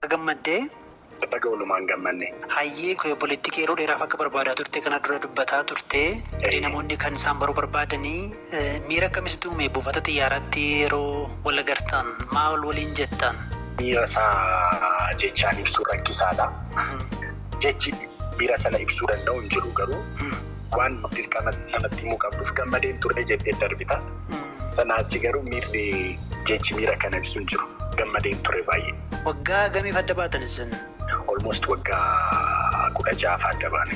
Gammaddee. Baga walumaan gammanne. Hayyee, obboleettii kee yeroo dheeraaf akka barbaadaa turte kana dura dubbataa turte. Tarii namoonni kan isaan baruu barbaadanii miira akkamitti uume buufata xiyyaaraatti yeroo wal agartan maal waliin jettan? Miira isaa jechaan ibsuu rakkisaadha. Jechi miira sana ibsuu danda'u hin jiru, garuu waan dirqama namatti himuu qabduuf gammadeen ture jettee darbita. Sana achi garuu miirri jechi miira kana ibsu hin jiru. Gammadeen ture baay'ee. Waggaa gamiif adda baatan isin? Almost waggaa 16 adda baane.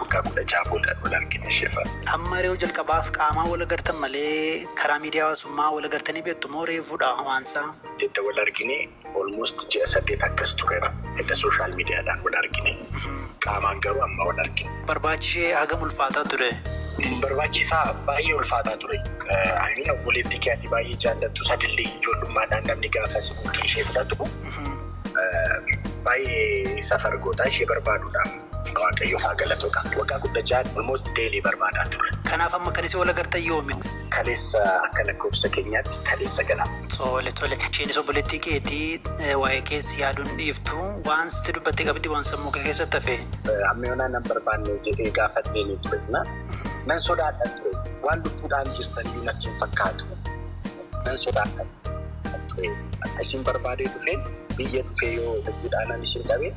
Waggaa 16 booda wal argine ishee faana. Amma yeroo jalqabaaf qaamaa wal agartan malee karaa miidiyaa hawaasummaa wal agartanii beektu moo reefuudha waansaa? Edda wal argine almost ji'a 8 akkas tureera. Edda social mediadhaan wal argine. Qaamaan garuu amma wal argine. Barbaachishee hagam ulfaataa ture? Barbaachisaa baay'ee ulfaataa ture. I mean, obboleettii kee ati baay'ee jaallattu sadillee ijoollummaadhaan namni gaafa si bukkee ishee fudhatu baay'ee safar gootaa ishee barbaaduudhaaf. Waaqayyoof haa galatu. Waggaa 16 almost daily barbaadaa ture. Kanaaf amma kan isin wal agartan yoomi? Kaleessa, akka lakkoofsa keenyaatti kaleessa ganama. Tole tole. Isheenis obboleettii keetii waa'ee keessi yaaduun dhiiftu waan sitti dubbattee qabdi, waan sammuu kee keessatti hafe? Amma yoonaa nan barbaanne jedhee gaafadhee ni ture. Nan sodaadhan ture. Waan lubbuudhaan jirtaniyyuu natti hin fakkaatu. Nan sodaadhan ture. Isin barbaadee dhufeen biyya dhufee yoo lubbuudhaan isin dhabe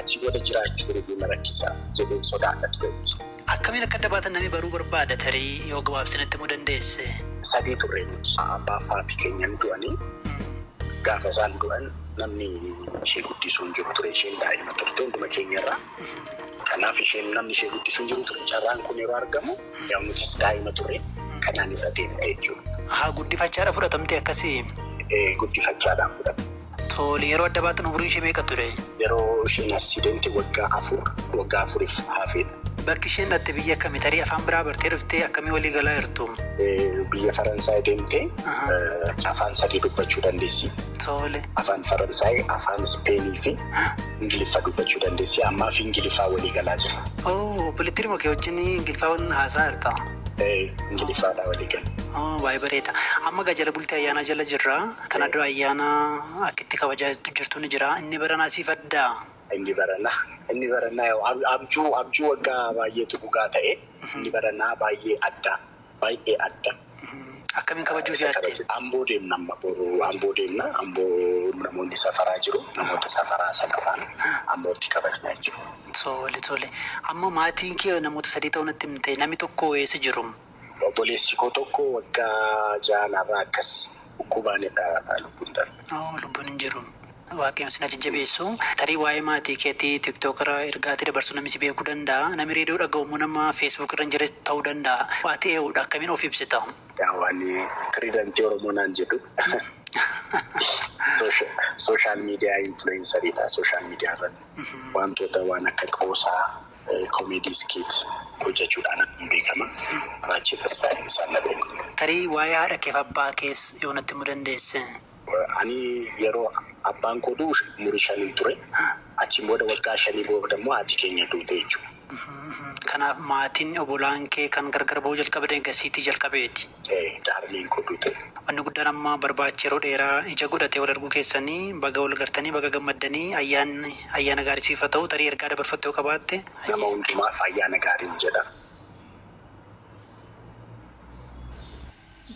achi booda jiraachuu na rakkisa jedheen sodaadha ture. Akkamiin akka adda baatan namni baruu barbaada, tarii yoo gabaabsinatti himuu dandeesse? Sadii turre nuti. Abbaa fi haati keenyan du'anii, gaafa isaan du'an namni ishee guddisuu hin jiru ture. Isheen daa'ima turte hunduma keenyarraa. Kanaaf isheen namni ishee guddisuu hin jiru ture. Carraan kun yeroo argamu yaa nutis daa'ima turre, kanaan irra deemte jechuudha. Haa, guddifachaadha fudhatamte akkasii? Guddifachaadhaan fudhatte. Tole, yeroo adda baatan umuriin ishee meeqa ture? Yeroo isheen asii waggaa 4, waggaa 4f hafeedha. Bakki isheen dhatte biyya kami? Tarii afaan biraa bartee dhuftee akkamii walii galaa jirtu? Biyya Faransaay deemtee afaan sadii dubbachuu dandeessi. Afaan Faransaay, afaan Ispeenii fi Ingiliffa dubbachuu dandeessi. Ammaaf Ingiliffaa walii galaa jira. Oh, obboleettii kee wajjin Ingiliffaa waliin haasaa jirta? Ingiliffaadhaa walii gala. Oh, baay'ee bareeda. Amma gaa jala bultii ayyaanaa jala jirra. Kana dura ayyaana akkitti kabajaa jirtu ni jira. Inni baranaa siif addaa? Inni baranaa abjuu waggaa baay'eetu dhugaa ta'e, inni baranaa baay'ee adda, baay'ee adda. Akkamiin kabajuuf yaadde? Amboo deemna, amma boru Amboo deemna. Amboo namoonni safaraa jiru. Namoota safaraa sana faana Ambootti kabajna jechuudha. Tole tole. Amma maatiin kee namoota sadii ta'uu natti himte, namni tokko eessa jiru? Obboleessi koo tokko waggaa ja'anarraa akkas dhukkubaanidha lubbuun darbe. Oh, lubbuun hin jiru. Waaqayyoon sin jajjabeessu. Tarii waa'ee maatii keetii TikTokara ergaatii dabarsuu namni si beekuu danda'a. Namni reediyoo dhaga'u immoo nama Facebook irra hin jirre ta'uu danda'a. Ati eenyudha? Akkamiin of ibsita? Waan tiriidantii Oromoo naan jedhu. Social media influenceriidha. Social media irratti wantoota waan akka qoosaa, comedy skit hojjechuudhaan beekama. Raachii ta'e isaan na beeku. Tarii waa'ee haadha keef abbaa kees yoo natti himuu dandeesse? Ani yeroo abbaan koo du'u umurii 5n ture. Achiin booda waggaa 5 booda immoo haati keenya duute jechuudha. Kanaaf maatiin obbolaan kee kan gargar ba'uu jalqabe gasiitii jalqabeeti. Harmeen koo duute. Wanni guddaan amma barbaacha yeroo dheeraa ija godhatee wal arguu keessanii, baga wal gartanii, baga gammaddanii, ayyaanni ayyaana gaarii siif haa ta'u. Tarii ergaa dabarfattee yoo qabaatte. Nama hundumaaf ayyaana gaariin jedha.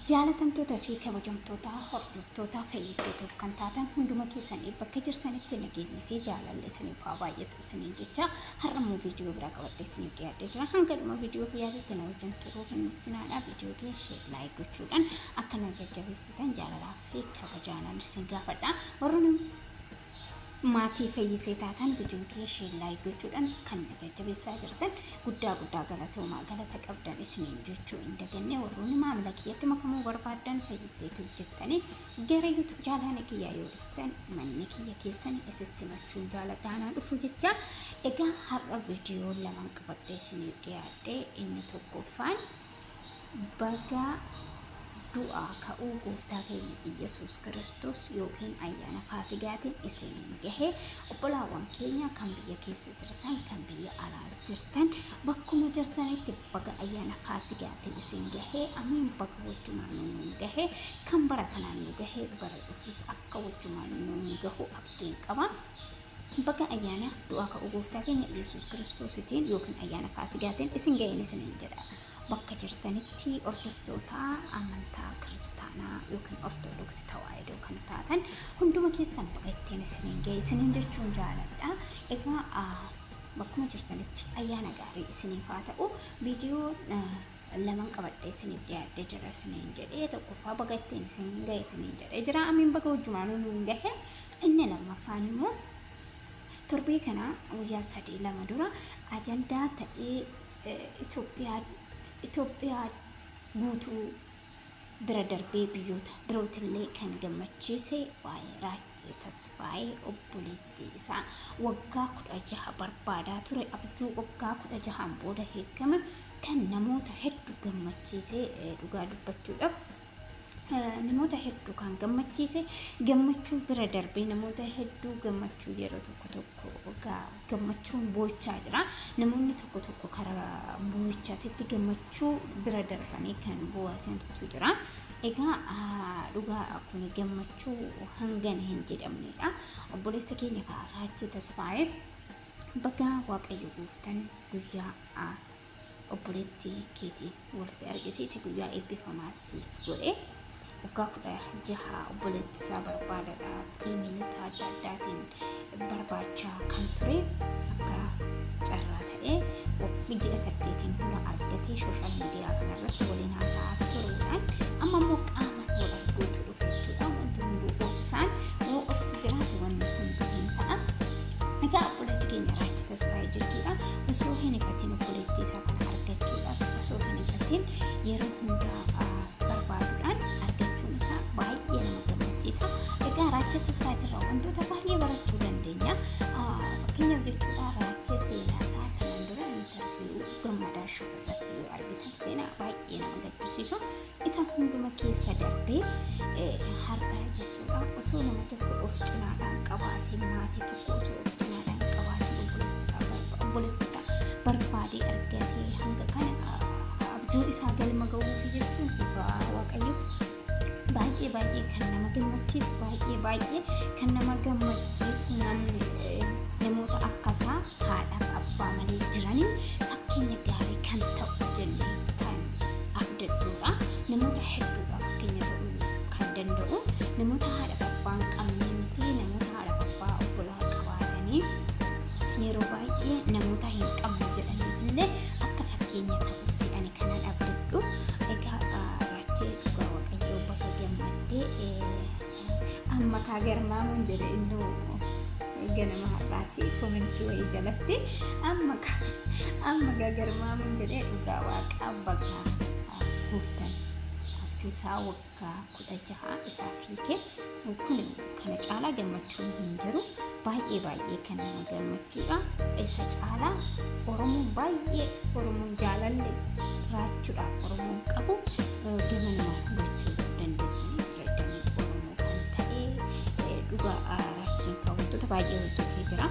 Jaalatamtoota fi kabajamtoota hordoftoota Fayyiseetuuf kan taatan hunduma keessan bakka jirtanitti nageenyi fi jaalalli isiniif haa baay'atu isiniin jecha, har'ammoo viidiyoo biraa qabadhee isiniif dhiyaadhee jira. Hanga dhuma viidiyoo kiyyaatti na wajjin turuu hin nuffinaadha. Viidiyoo kiyya share, like gochuudhaan akka na jajjabeessitan jaalalaa fi kabajaanan isin gaafadha. Warroonni maatii Fayyisee taatan viidiyoo kiyya share, like gochuudhaan kan na jajjabeessaa jirtan guddaa guddaa galatoomaa, galata qabdan isiniin jechuu hin daganne. Warroonni maamila kiyyatti makamuu barbaaddan Fayyiseetu jettanii gara YouTube channel kiyyaa yoo dhuftan manni kiyya keessan isin simachuun jaaladhaanaa dhufu jecha. Egaa har'a viidiyoo lamaan qabadhee isiniif dhiyaadhe. Inni tokkoffaan, baga du'aa ka'uu Gooftaa keenya Iyyasuus Kiristoos yookiin ayyaana Faasigaatiin isiniin gahe. Obbolaawwan keenya kan biyya keessa jirtan, kan biyya alaa jirtan, bakkuma jirtanitti baga ayyaana Faasigaatiin isin gahe. Amiin, baga wajjumaan nuun gahe. Kan bara kanaan nu gahe bara dhufus akka wajjumaan nuun gahu abdiin qaba. Baga ayyaana du'aa ka'uu gooftaa keenya Yesuus Kiristoositiin yookiin ayyaana Faasigaatiin isin ga'een isiniin jedha. Bakka jirtanitti hordoftoota amantaa kiristaanaa yookiin Ortodoksii Tawaahidoo kan taatan hunduma keessan baga ittiin isiniin ga'e isiniin jechuun jaaladha. Egaa bakkuma jirtanitti ayyaana gaarii isiniif haa ta'u. Viidiyoo laman qabadhee isiniif dhiyaadhee jira isiniin jedhee, tokkoffaa baga ittiin isiniin ga'e isiniin jedhee jira. Amiin, baga wajjumaanuu nuun gahe. Inni lammaffaan immoo torbee kana guyyaa 3 2 dura ajandaa ta'ee Itoophiyaa guutuu bira darbee biyyoota birootillee kan gammachiise, waa'ee Raachee Tasfaayee obboleettii isaa waggaa 16 barbaadaa ture, abjuu waggaa 16n booda hiikame, kan namoota hedduu gammachiise, dhugaa dubbachuudhaaf namoota hedduu kan gammachiise, gammachuu bira darbee namoota hedduu gammachuu, yeroo tokko tokko gammachuun boo'ichaa jira. Namoonni tokko tokko karaa boo'ichaatitti gammachuu bira darbanii kan boo'atantu jira. Egaa dhugaa kun gammachuu hangana hin jedhamnedha. Obboleessa keenya Raachee Tasfaayee, baga Waaqayyo gooftaan guyyaa obboleettii keetiin wal si argisiise, guyyaa eebbifamaa siif godhe. Waggaa 16 obboleettii isaa barbaadadhaaf iimeelota adda addaatiin barbaachaa kan ture, akka carraa ta'ee ji'a 8n dura argatee, social media kanarratti waliin haasa'aa turuudhaan amma immoo qaamaan wal arguutu dhufe jechuudha. Wanti hunduu obsaan, yoo obsi jiraate wanni hunduu hin ta'a. Egaa obboleetti keenya Raachi Tasfaayee jechuudha, osoo hin ifatiin obboleettii isaa kana argachuudhaaf, osoo hin ifatiin yeroo hundaa barbaaduudhaan argachuun isaa baay'ee nama gammachiisa. Egaa Raachee Tasfaayeetirraa wantoota baay'ee barachuu dandeenya. Fakkeenyaaf jechuudha, Raachee seenaa isaa kanaan dura interview Gammadaa Show irratti yoo argitan, seenaa baay'ee nama gaddisiisu isa hunduma keessa darbee har'a jechuudha, osoo nama tokko of cinaadhaan qabaatiin, maatii tokko osoo of cinaadhaan qabaatiin, obboleessa isaa barbaadee argatee hanga kana abjuu isaa galma ga'uufi jechuun, dhugaa Waaqayyo, baay'ee baay'ee kan nama gammachiisu, baay'ee baay'ee kan nama gammachiisu. Namni namoota akkasaa haadhaaf abbaa malee jiranii fakkeenya gaarii kan ta'u jennee kan abdadhuudha. Namoota hedduudha fakkeenya ta'uu kan danda'u. Namoota haadhaaf abbaa hin qabne miti, namoota haadhaaf abbaa, obbolaa qabaatanii yeroo baay'ee namoota hin qabne jedhanii illee akka fakkeenya ta'utti ani kanan abdadhu. Egaa Raachee, dhugaa Waaqayyoo, bakka gammaddee amma kaa garmaamuun jedhe innuu ganama har'aati comment wayii jalatti, amma kaa garmaamuun jedhee. Dhugaa Waaqaa, baga gooftan abjuusaa waggaa 16 isaa fiike. Kun kana caalaa gammachuun hin jiru. Baay'ee baay'ee kan nama gammachuudha. Isa caalaa Oromoon baay'ee, Oromoon jaalalli raachuudhaaf Oromoon qabu gamanumaan hubachuu dandeessu. Fireedamii Oromoo kan ta'e, dhugaa Raachiin kan wantoota baay'ee hojjetee jira.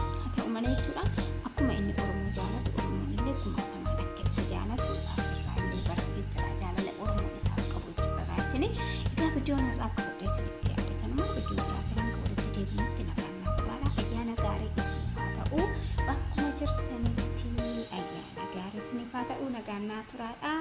Haa ta'u malee jechuudha, akkuma inni Oromoo jaalatu, Oromoon illee kumaatamaan akka isa jaalatu asirraa illee baratee jira, jaalala Oromoon isaaf qabu jechuudha Raachiin. Egaa viidiyoon har'aaf qabadhee isiniif dhiyaate kanuma. Viidiyoo biraatiin hanga walitti deebinutti nagaan naa turaadha. Ayyaana gaarii isiniif haa ta'u. Bakkuma jirtanitti ayyaana gaarii isiniif haa ta'u. Nagaan naa turaadha.